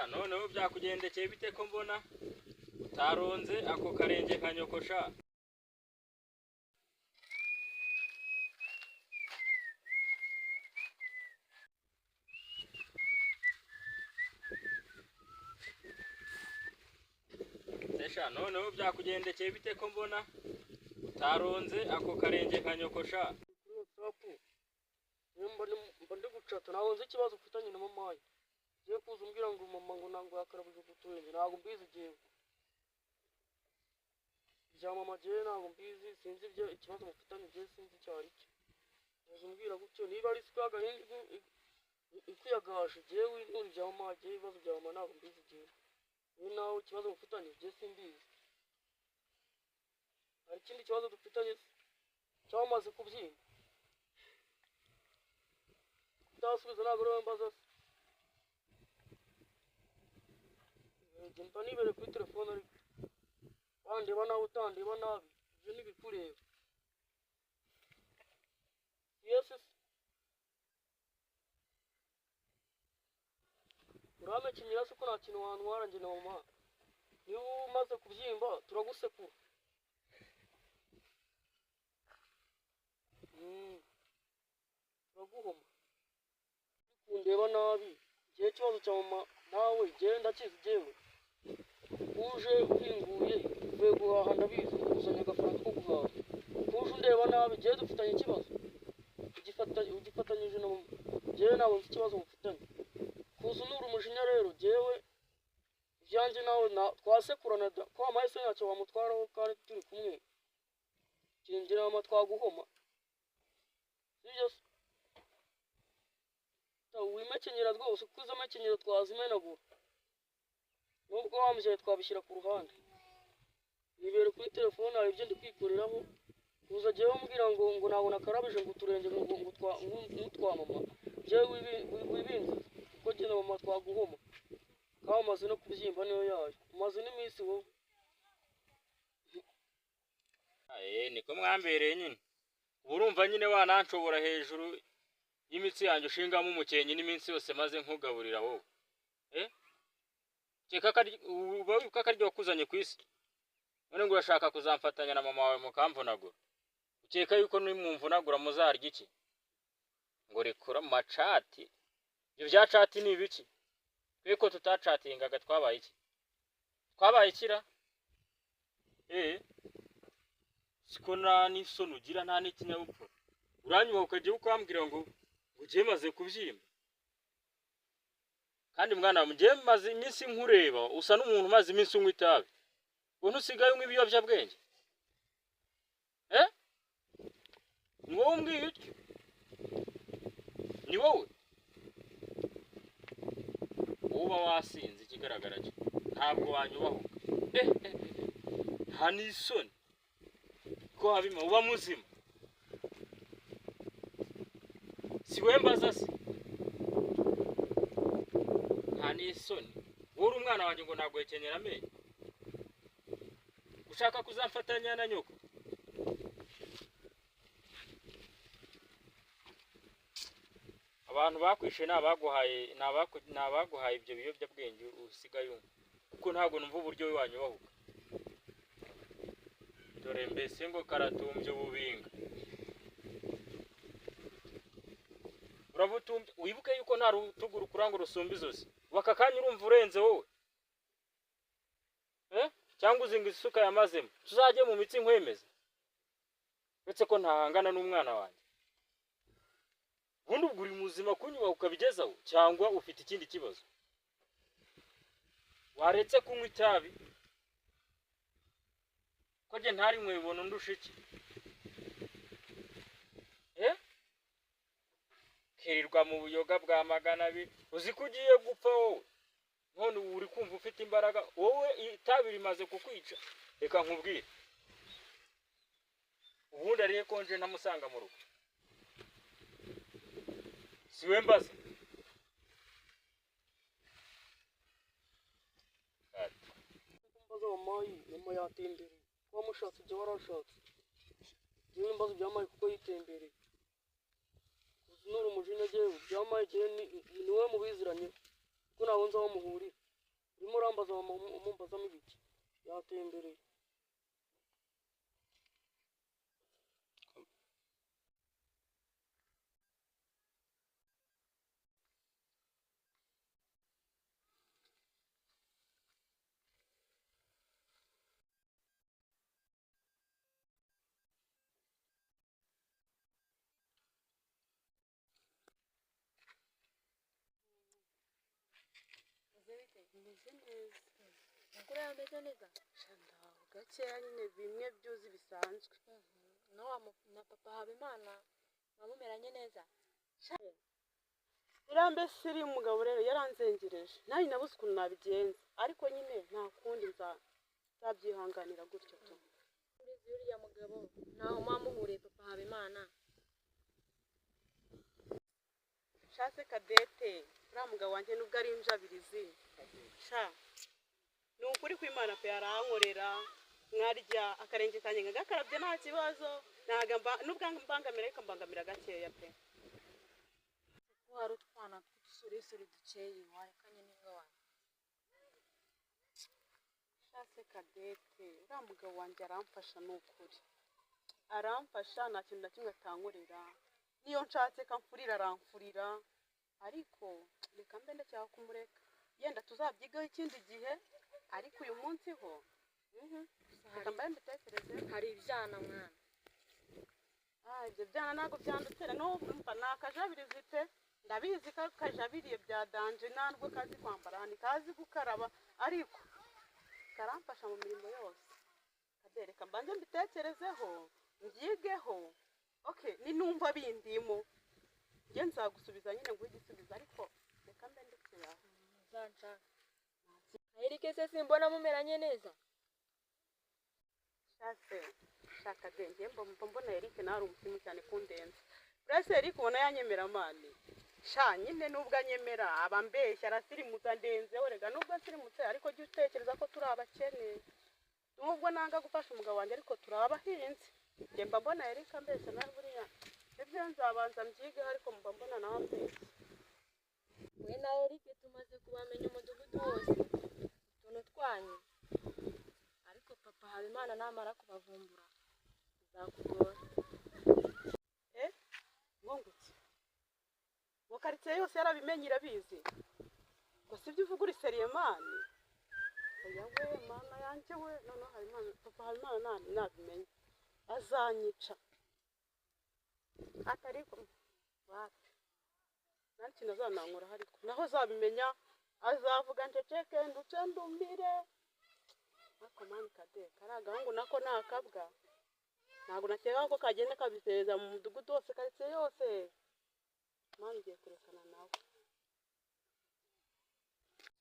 Sha noneho byakugendekeye bite ko mbona utaronze ako karenge ka nyoko sha? Sha noneho byakugendekeye bite ko mbona utaronze ako karenge ka nyoko sha? Kuri WhatsApp mba ndi gucata, ntabwo nzi ikibazo ufitanye na mama. Ugiye kuza umbwira ngo mama ngo ntabwo yakarabije uturenge, ntabwo mbizi. Jyewe ibya mama jyewe ntabwo mbizi, sinzi ibyo ikibazo mufitanye, jyewe sinzi icyo ari cyo. Uza umbwira gutyo niba ari isuka y'agahinda ikwiyagaje, jyewe ntura ibya mama, jyewe ibibazo bya mama ntabwo mbizi. Jyewe wowe nawe ikibazo mufitanye jyewe simbizi. Hari ikindi kibazo dufitanye se cyangwa umaze kubyimba? Utasubiza ntabwo ari wowe mbaza se. Njye mba nibereye kuri telefone, ariko wandeba nabi utandeba nabi ibyo ntibikureba. Yes se, uramekenyera se ko nta kintu wantwara njye na mama? Niba umaze kubyimba turagusekura. Turaguhoma kundeba nabi. Njyewe ikibazo cya mama nawe njyewe ndakizi. Jyewe uje uhinguye uvuye guhaha, ndabizi, uzanye agafaranga ko guhaha, uje undeba nabi. Njyewe dufitanye ikibazo ugifatanyije na mama? Njyewe ntabwo nzi ikibazo mufitanye. Kuza unura umujinya rero, njyewe ibyanjye nawe twasekurana da ko wampaye se ntacyo wamutwaraho kandi turi kumwe. Njye na mama twaguhoma, sibyo se? Wimekenyera rwose, kuko izo mekenyero twazimenagura, nubwo wambyaye twabishyira ku ruhande. Nibere kuri telefone, hari ibyo ndi kwikoreraho. Kuza jyewe umbwira ngo ntabwo nakarabije ngo uturenge ngo nk'utwa mama, jyewe wibinze kuko jye na mama twaguhoma. Kandi umaze no kubyimba niyo yayo, umaze n'iminsi wowe. Niko mwambereye nyine. Ubu urumva nyine wananshobora hejuru y'imitsi yanjye ushingamo umukenke n'iminsi yose maze nkugaburira wowe. Keka uba wibuka ko ariryo wakuzanye ku isi? None ngo urashaka kuzamfatanya na mama wawe mukamvunagura? Ukeka yuko nimumvunagura muzarya iki? Ngo rekura macati. Ibyo bya cati ni ibiki? Twe ko tutacatingaga twabaye iki? Twabaye ikira? Siko nta n'isoni ugira, nta n'ikinyabupfura. Uranyubaha ukajya ukambwira ngo ugiye maze kubyimba. Kandi mwana wawe njyewe maze iminsi nkureba, usa n'umuntu umaze iminsi unywa itabi. Ngo ntusigaye unywa ibiyobyabwenge? Ni wowe umbwiye utyo? Ni wowe? Uba wasinze, ikigaragara cyo ntabwo wanyubahuka. Nta n'isoni ko habima uba muzima. Si we mbaza se? Nta n'isoni. Wowe uri umwana wanjye ngo naguhekenyera amenyo? Ushaka kuzamfatanya na nyoko? Abantu bakwishe ni abaguhaye ibyo biyobyabwenge usigaye unywa, kuko ntabwo numva uburyo we wanyubahuka. Dore mbese ngo karatumbye ububinga. Urabutumbye, wibuke yuko nta rutugu rukura ngo rusumbe izosi. Ubu aka kanya urumva urenze wowe? Cyangwa uzinga isuka yamazemo? Tuzajye mu mitsi nkwemeze. Uretse ko ntahangana n'umwana wanjye. Ubundi ubwo uri muzima kunyubaha ukabigezaho, cyangwa ufite ikindi kibazo? Waretse kunywa itabi? Ko njye ntarinywe ubona undusha iki? Kirirwa mu buyoga bwa 200, uzi ko ugiye gupfa wowe? None ubu uri kumva ufite imbaraga, wowe itabi rimaze kukwica. Reka nkubwire, ubundi ariye konje ntamusanga mu rugo. Si we mbaza? Mbaza mama, mama yatembereye. Kuba mushatse ibyo warashatse. Njyewe mbaza ibya mama kuko yitembereye. Nura umujinya jyewe ibya mama jyewe ni wowe mubiziranye, kuko ntabwo nzi aho muhurira. Urimo urambaza mama umumbazamo ibiki? Yatembereye. Meze neza. Amakuru yawe ameze neza? Sha ndaho gakeya nyine, bimwe byuzi bisanzwe. No na papa Habimana mwamumeranye neza? Uriya mbese uriya mugabo rero yaranzengereje, nanjye nabuze ukuntu nabigenza, ariko nyine nta kundi nzabyihanganira gutyo tu. Urizi uriya mugabo ntaho mwamuhuriye papa Habimana? Sha se Kadete, uriya mugabo wanjye nubwo ari injabirizi, sha ni ukuri kw'Imana pe, arankorera nkarya, akarenge kanjye nkagakarabye nta kibazo, ntago nubwo mbangamira ariko mbangamira gakeya pe. Ko hari utwana tw'udusoresore dukeye warekanye n'imbwa wawe? Sha se Kadete, uriya mugabo wanjye aramfasha, ni ukuri aramfasha, nta kintu na kimwe atankorera, niyo nshatse ko amfurira aramfurira, ariko reka mbe ndacyaha kumureka, yenda tuzabyigaho ikindi gihe, ariko uyu munsi ho reka mbaye mbitekereze. Hari ibyana mwana. Ah, ibyo byana ntabwo byandutera, n'ubu mva ni akajabirizi pe, ndabizi ko kajabiriye bya danger, nta nubwo kazi kwambara, ntikazi gukaraba, ariko karamfasha mu mirimo yose. Kade, reka mbanze mbitekerezeho, mbyigeho, okay, ninumva bindimo njye nzagusubiza nyine nguhe igisubizo, ariko reka mbe ndekeye aho. Uzanshaka. Erike se simbona mumeranye neza? Sha se, shaka de, njye mba mbona Eric nawe ari umusimu cyane kundenza. Uretse Eric ubona yanyemera man. Sha nyine nubwo anyemera aba ambeshya, arasirimutsa ndenzeho rega, nubwo nsirimutse ariko jya utekereza ko turi abakene. Nubwo nanga gufasha umugabo wanjye ariko turi abahinzi. Njye mba mbona Eric ambeshya nawe buriya. Ibyo nzabanza mbyigeho ariko mba mbona nawe ambeshya. We na Eric tumaze kubamenya umudugudu wose utuntu twanyu, ariko papa Habimana namara kubavumbura bizakugora. Eh? Ngo nguki? Ngo karitsiye yose yarabimenye irabizi. Ngo sibyo uvuga uri sérieux man? Oya we, mana yanjye we, noneho Habimana, papa Habimana nabimenye azanyica. Atariko wapi? Nta kintu azanankuraho, ariko naho azabimenya azavuga nceceke nduce ndumire. Ariko man Kade, kariya agahungu nako ni akabwa. Ntabwo nakeka ko kagenda kabisereza mu mudugudu wose, karitsiye yose. Man, ngiye kurekana nawe.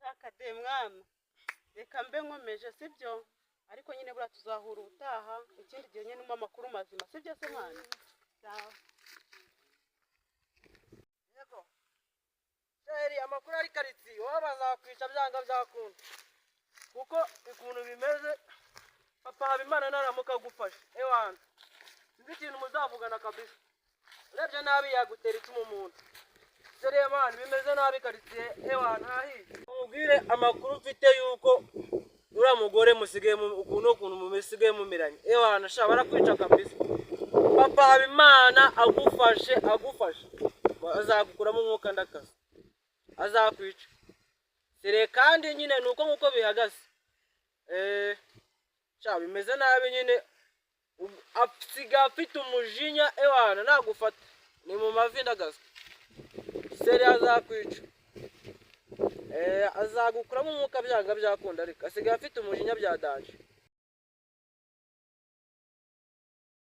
Shaka de mwana, reka mbe nkomeje sibyo? Ariko nyine buriya tuzahura ubutaha, ikindi gihe nyine umpa amakuru mazima, sibyo se mwana? Sawa. Yego. Sheri, amakuru ari karitsiye, wowe bazakwica byanga byakunda. Kuko ukuntu bimeze, papa Habimana naramuka agufashe, ewana, sinzi ikintu muzavugana kabisa. Urebye nabi yagutera icumu mu nda. Sérieux man, bimeze nabi karitsiye, ewana hahiye. Mubwire amakuru mfite yuko uriya mugore musigaye ukuntu musigaye mumeranye. Ewana sha barakwica kabisa. Papa Habimana agufashe, azagukuramo umwuka ndakaza, azakwica. Sérieux kandi nyine ni uko nguko bihagaze. Sha bimeze nabi nyine, asigaye afite umujinya, ewana nagufata ni mu mavi ndagaza. Sérieux azakwica. Azagukuramo umwuka byanga byakunda, ariko asigaye afite umujinya bya danger.